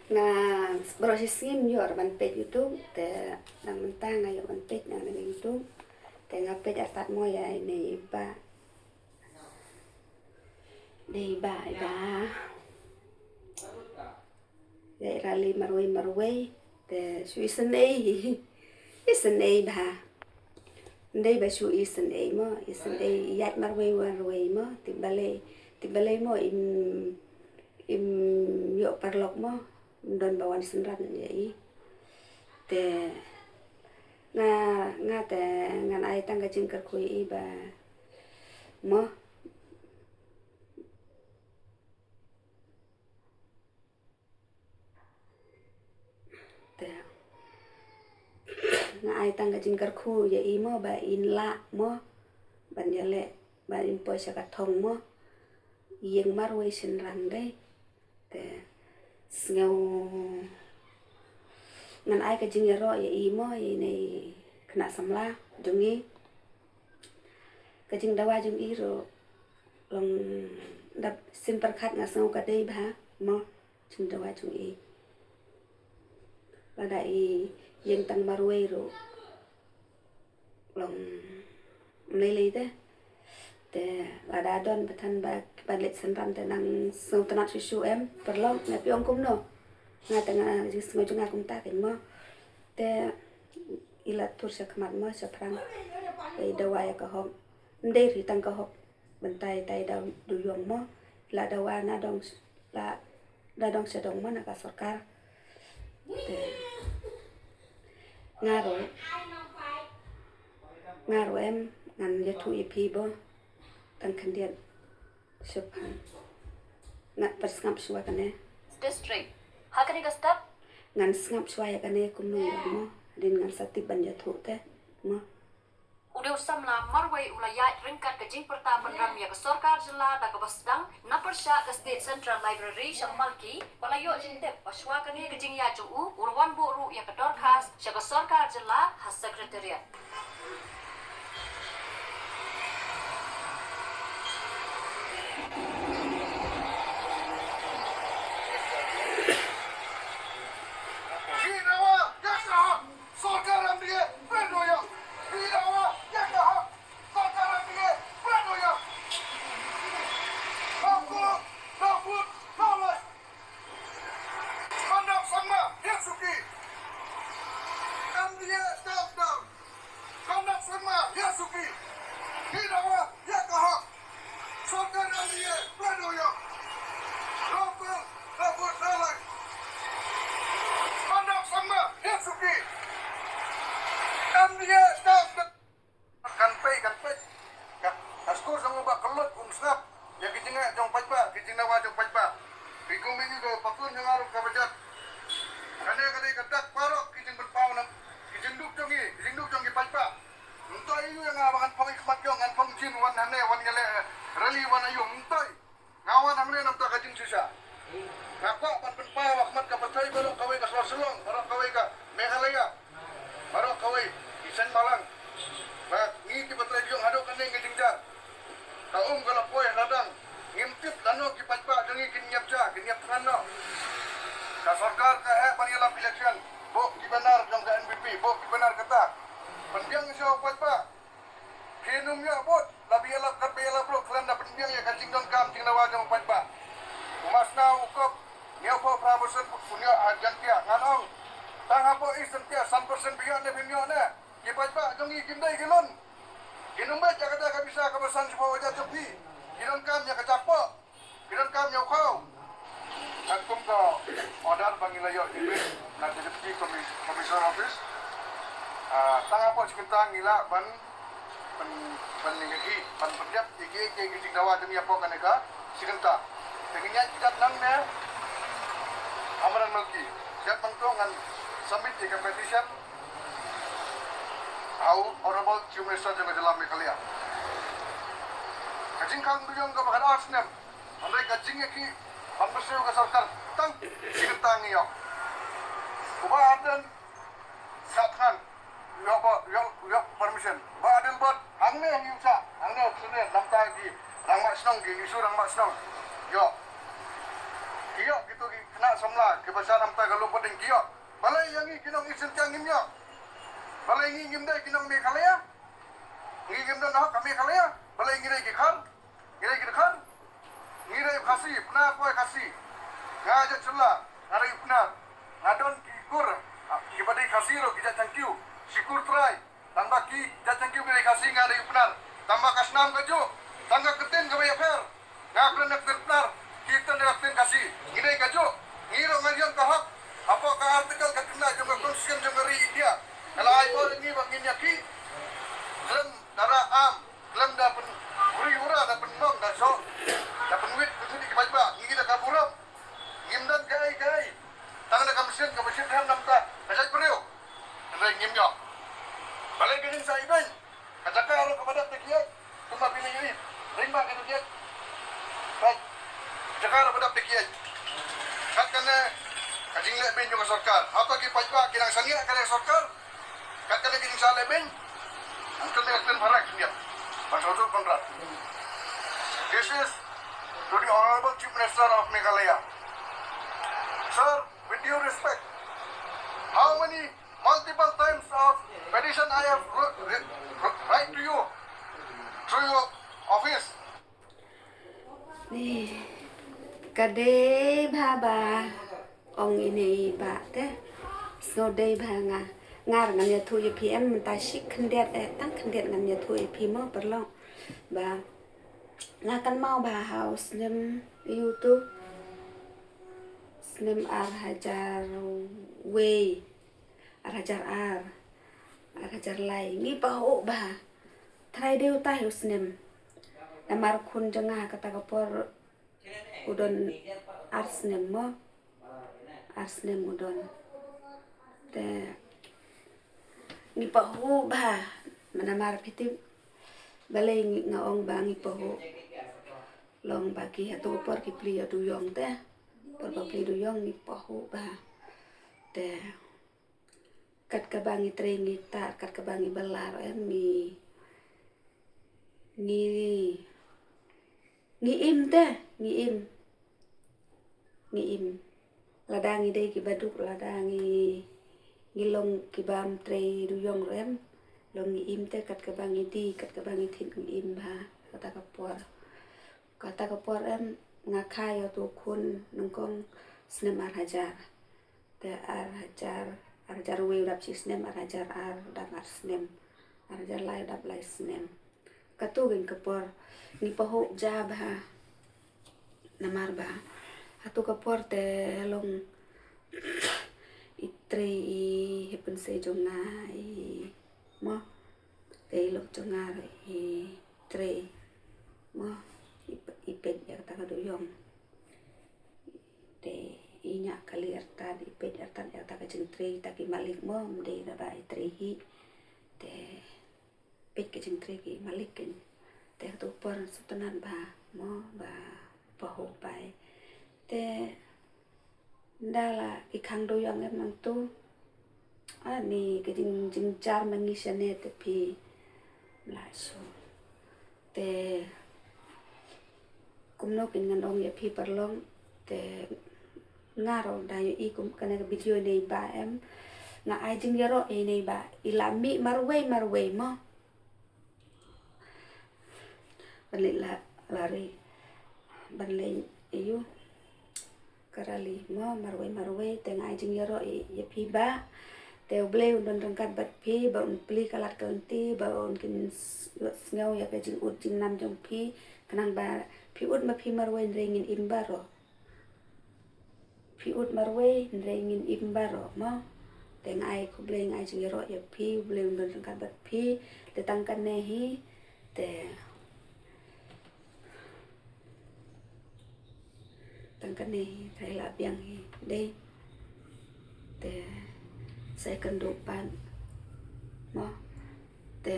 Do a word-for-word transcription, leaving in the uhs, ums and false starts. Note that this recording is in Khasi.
Nga baroh shi sngi ym ïoh ban peit YouTube, te nang mynta nga ïoh ban peit nang na YouTube. Te nga peit artat mo ïa ine i bah. Dei i bah, i bah. Ïa i rally marwei marwei. Te shu isynei. Isynei bha. Ndei ba shu isynei mo, isynei ïaid marwei marwei mo. Te balei, te balei mo im, im ïoh paralok mo. Ym don ba wan synran ïa i. Te nga, nga te ngan ai tang ka jingkyrkhu ïa i ba mo. Te nga ai tang ka jingkyrkhu ïa i mo ba in lah mo ban ïaleh, ba in poi sha ka thong mo. Ïeng marwei shynrang dei. Te sngew ngan ai ka jingïaroh ïa i mo, ïa ine i khynnah samla jong i. Ka jingdawa jong i ruh long dap sien pyrkhat nga sngew ka dei bha mo, jingdawa jong i. Lada i ïeng tang marwei ruh long ym lei lei te. Te lada don ba than ba ki ban leit synran te nang sngewtynnat shuh shuh em, paralok, ne phi ong kumno? Nga te nga jingsngew jong nga kumta kein mo. Te i la tur sha khmat mo, sha phrang. Ba i dawa ïa ka hok. Ym dei ri tang ka hok. Bynta tai da u duyong mo. La dawa na dong, la da dong sha dong mo na ka sorkar. Te nga ruh, nga ruh em, ngan ïathuh ïa phi bo. Tang khyndiat. Shipang. Ngat pat sngap shuwa kane. District. Ha kane ka step. Ngan sngap shuwa ïa kane kumno ïa mo. Din ngan sa tip ban ïathuh te. Mo. U dei u samla marwei u la ïaid ryngkat ka jingpyrta pynrem ïa ka sorkar jylla da kaba sdang na pyrshah ka State Central Library sha Malki, ba la ïoh jingtip ba shuwa kane ka jingïaid jong u, u la wan buh ruh ïa ka dorkhas sha ka sorkar jylla ha Secretariat. Sorkar M D A, pyndoyong. Pyndoyong, ïa ka hok. Sorkar M D A, pyndoyong. No court, no food, no life. Conrad Sangma, ïa suki. M D A, step down. Conrad Sangma, ïa suki. Pyndoyong, ïa ka hok. Sorkar M D A, pyndoyong. No court, no food, no life. Conrad Sangma, ïa suki. M D A, step down. Kan pei, kan pei. Ka, ka skur jong u Bah Khlot un sngap ïa ki jingeh jong paidbah, ki jingdawa jong paidbah. Phi kum ïa ki ko, pakun jong nga ruh kaba jat. Kane ka dei ka dak baroh ki jingpynpaw na ki jingduk jong ngi, ki jingduk jong ki paidbah. Ym to ïa u ïa nga ba ngan phong ïa khmat jong, ngan phong jin wan hangne, wan ïaleh rally, wan aïu, ym to. Nga wan hangne namar ka jingshisha. Nga kwah ban pynpaw ha khmat ka pyrthei baroh kawei, ka sor Shillong baroh kawei, ka Meghalaya baroh kawei, ki seng balang, ba ngi kiba trei dieng haduh kane ka jingjia. Ka um ka la poi ha ladang. Ngim tip lano ki paidbah jong ngi kin ïap ja, kin ïap thngan noh. Ka sorkar ka heh ban ïalap election. Buh ki banner jong ka N P P, buh ki banner kata. Pynbiang sha u paidbah. Phin ym ïoh vote, la ba ïalap kat ba ïalap ruh, khlem da pynbiang ïa ka jingdonkam jingdawa jong u paidbah. U Masnau u kop, hynñiewphew phra percent un ïoh ha Jaiñtia, ngan ong. Tang hapoh East Jaiñtia, san percent ba ïoh ne phim ïoh ne. Ki paidbah jong ngi kim dei ki lun. Kin ym beit ïa kata ka pisa kaba san shiphew hajar jong phi. Ki donkam ïa ka jakpoh. Ki donkam ïa u khaw. Katkum ka order ba ngi la ïoh na Deputy Commis-, Commissioner Office. Ah, tang hapoh shi kynta ngi lah ban, ban, ban ïa ki, ban pynïap ïa ki, ïa ki jingdawa jong ngi hapoh kane ka shi kynta. Te ngin ïaid kjat nangne ha madan Malki. Kjat nangto ngan submit ïa ka petition ha u Honorable Chief Minister jong ka jylla Meghalaya. Ka jingkhang dujong kaba khatar snem. Hynrei ka jingïakhih ban pyrshah ka sorkar tang shi kynta ngi ïoh. U Bah Ardent shah thngan, ïoh ba, ïoh, ïoh permission. U Bah Adelbert hangne ngi ïoh shah, hangne u sene namar ki rangbah shnong, ki issue rangbah shnong. Ïoh. Ïoh kito ki khynnah Samla kiba sha namta ka lupa ding ki ïoh. Balei ïa ngi ki nong East Jaiñtia ngim ïoh? Balei ngi ngim dei ki nong Meghalaya? Ngi ngim don hok ha Meghalaya? Balei ngi dei ki Khar? Ngi dei ki Khar? Ngi dei Khasi, Pnar poi Khasi. Nga jait Shylla, nga dei Pnar. Nga don ki kur, ah, kiba dei Khasi ruh ki jait Jaiñtia. Shi kur trai. Tang ba ki jait Jaiñtia ki dei Khasi, nga dei Pnar. Tang ba ka snam ka juh. Tang ka ktien kaba ïapher. Nga kren da ka ktien Pnar, ki kren da ka ktien Khasi. Ngi dei ka juh. Ngi ruh nga ïoh ka hok. Hapoh ka article ka kynda jong ka Constitution jong ka ri India, ka la ai bor ïa ngi ba ngin ïa ki khlem da rah am, khlem da pyn, uri ura, da pynmong, da shoh, da pynwit, pynwit ki paidbah. Ngi da ka burom. Ngim don kaei kaei. Tang da ka machine, ka machine ka namta ka jaitbynriew. Hynrei ngim ïoh. Balei ka jingshah ibeiñ? Ka jaka ruh kaba dap da ki ïeit. Kumba phi la ïohi, ring ba ka dap da ki ïeit. Ka jaka ruh ba dap da ki ïeit. Kat kane ka jingleh beiñ jong ka sorkar. Hato ki paidbah ki dang sangeh ka sorkar? Kat kane ka jingshah leh beiñ. Hangta ka kren phareng khyndiat. Ban shu dur Conrad. This is to the Honorable Chief Minister of Meghalaya. Sir, with due respect, how many multiple times of petition I have wrote, writ-, writ-, write to you through your office. Ni, ka dei bha ba ong ine i bah te. Sngew dei bha nga. Nga ruh ngan ïathuh ïa phi em, mynta shi khyndiat eh, tang khyndiat ngan ïathuh ïa phi mo paralok. Ba nga kynmaw ba ha u snem ïa u tu, snem ar hajar wei, ar hajar ar, ar hajar lai, ngi pahuh bha. Trai dei utai u snem. Namar khun jong nga kata ka por u don ar snem mo. Ar snem u don. Te ngi pahuh bha. Namar phi tip balei ngi, nga ong ba ngi pahuh. Long ba ki hato ka por ki plie ïa duyong te. Por ba plie duyong ngi pahuh bha. Te kat kaba ngi trei ngi tar, kat kaba ngi bylla ruh em ngi, ngi, ngi im te, ngi im. Ngi im. Lada ngi dei kiba duk, lada ngi, ngi long kiba ym trei duyong ruh em. Long ngi im te kat kaba ngi die, kat kaba ngi thied ngi im bha. Kata ka por. Kata ka por em nga kha ïa uto u khun nyngkong snem ar hajar. Te ar hajar, ar hajar wei u dap shi snem, ar hajar ar u dap ar snem, ar hajar lai u dap lai snem. Kato kein ka por ngi pahuh ja bha. Namar ba hato ka por te long i trei i hepynsei jong nga i mo. Te i lok jong nga ruh i trei mo, i, i peit ïa kata ka duyong. Te i ñiah kali artat, i peit artat ïa kata ka jingtrei, ta ki malik mo, ym dei da ba i trei hi. Te peit ka jingtrei ki malik kein. Te kato ka por sngewtynnat bha mo, ba pahuh bai. Te nda la ki khang duyong em nangto. Ani ka jing, jingjar ma ngi shane te phi la shu. Te kumno kin ngan ong ïa phi paralok, te nga ruh da ïohi kum kane ka video ine i bah em, nga ai jingïaroh ïa ine i bah, i la mih marwei marwei mo. Ban leit la, la ri, ban leit ïa u ka rali mo, marwei marwei, te nga ai jingïaroh ïa, ïa phi bah. Te U Blei un don ryngkat bad phi, ba un plie ka lad ka lynti, ba un kin s-, sngew ïa ka jingud jingnam jong phi, khnang ba phi ud ma phi marwei hynrei ngin im baroh. Phi ud marwei hynrei ngin im baroh mo. Te nga ai khublei, nga ai jingïaroh ïa phi, U Blei un don ryngkat bad phi. Te tang kane hi, te tang kane hi, te la biang hi dei. Te sa ïakynduh pat mo. Te